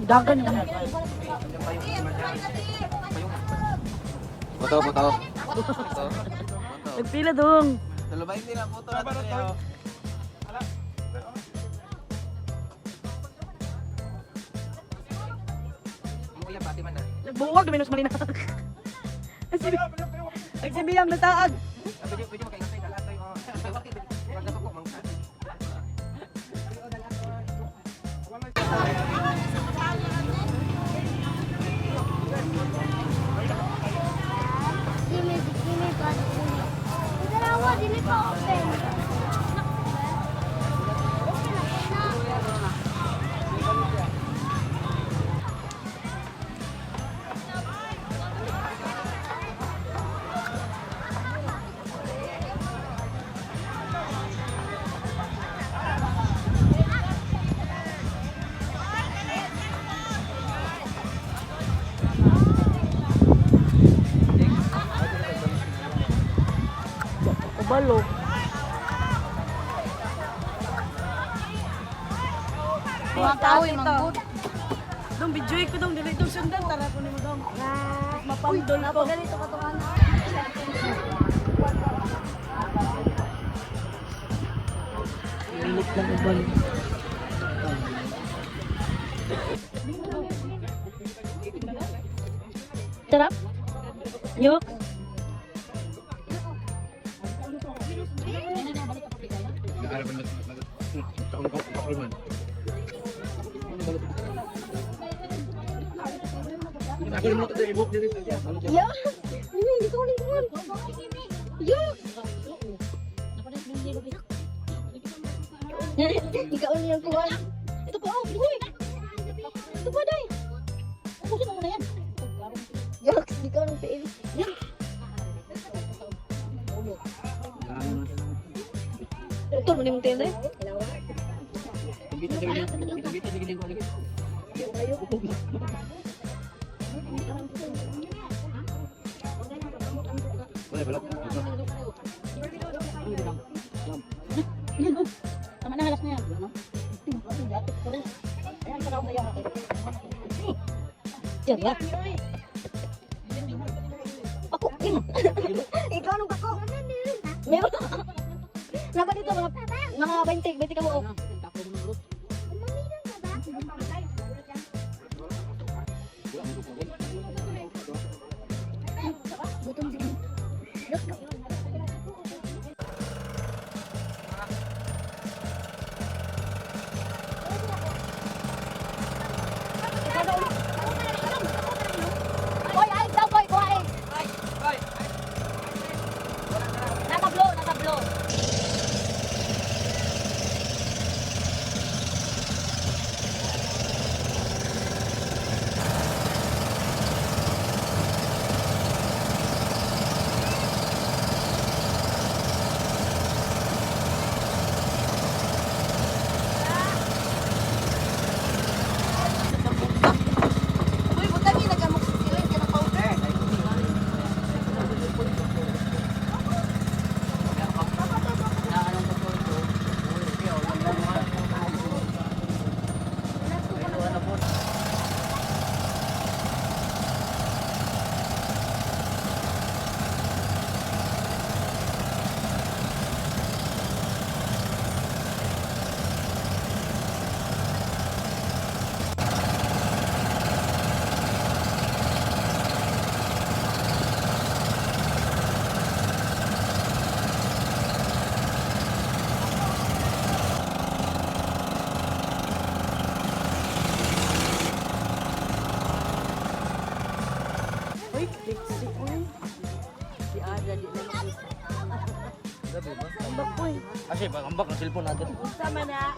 Dagan na. Boto, boto. Nagpila dong. Dalawa hindi na boto na tayo. Nagbuwag minus malina. Ang sibiyang nataag. Gimme, gimme pa. Dalawa, dili pa open. Open na po na. Kabalo. Mga tao yung manggod. Dong, video ko dong. Dili dong sundan. Tara ko nimo dong. Mapamdol ko. Ganito ka to ano. Init lang ubal. Sarap. Yok. Ya. Ini hindi ko ulit mo. Ya. Ikaw ulit ang kuha. Ito pa, oh, uy. Ito pa, day. Ubusin mo muna yan. Yucks, di ko nang fail. Ito mo nimong tende. Yan, oh. Tama na, halas na yan. Yan ba? Ako, yun. Ikaw nung kako. Meron. Naba dito, mga 20, 20 ka mo. Oh. Koy, ay, daw, koy, kuha, eh. Nasa blow, nasa blow. Uy, sexy, uy. Si Ada, di na makita. Ambak, uy. Kasi pag ambak ang cellphone natin. Sama na.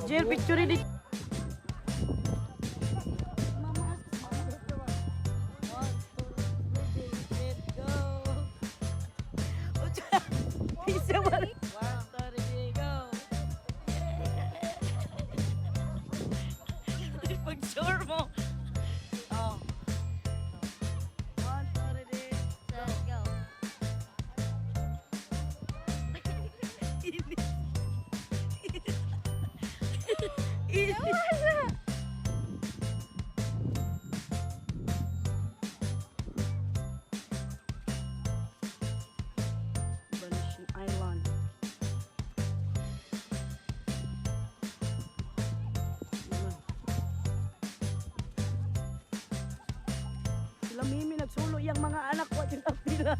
Jill, picture dito. Isa ba? One, two, three, go. Pag-sure mo. Oh. One, two, three, Let's go. Init. Init. Vanishing Island. Naman. Sila Mimi nagsulo iyang mga anak wa sila pila.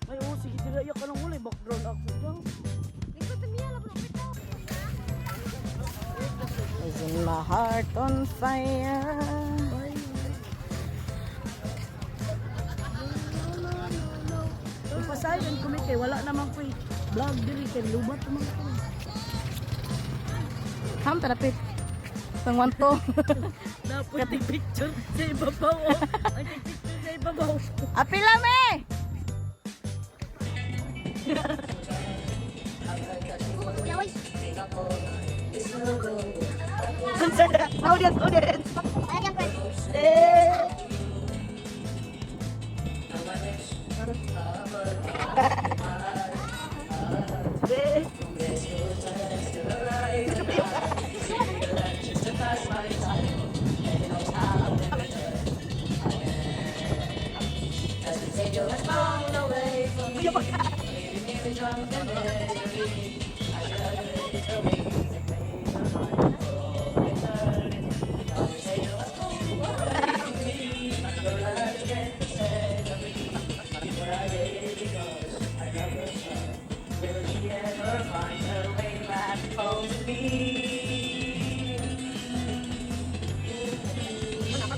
Ay, oh, sige, dira iya ka nang walay background ako daw. Is my heart on fire? Ipasayon kami kay wala naman ko'y vlog diri kay lubat naman ko. Ham tarapit. Pang 1 2. Dapat picture sa ibabaw. Oh. Ang picture sa ibabaw. Apila me. Audience, audience. Eh.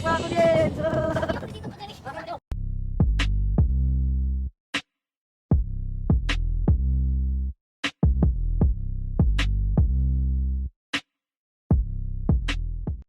Audience.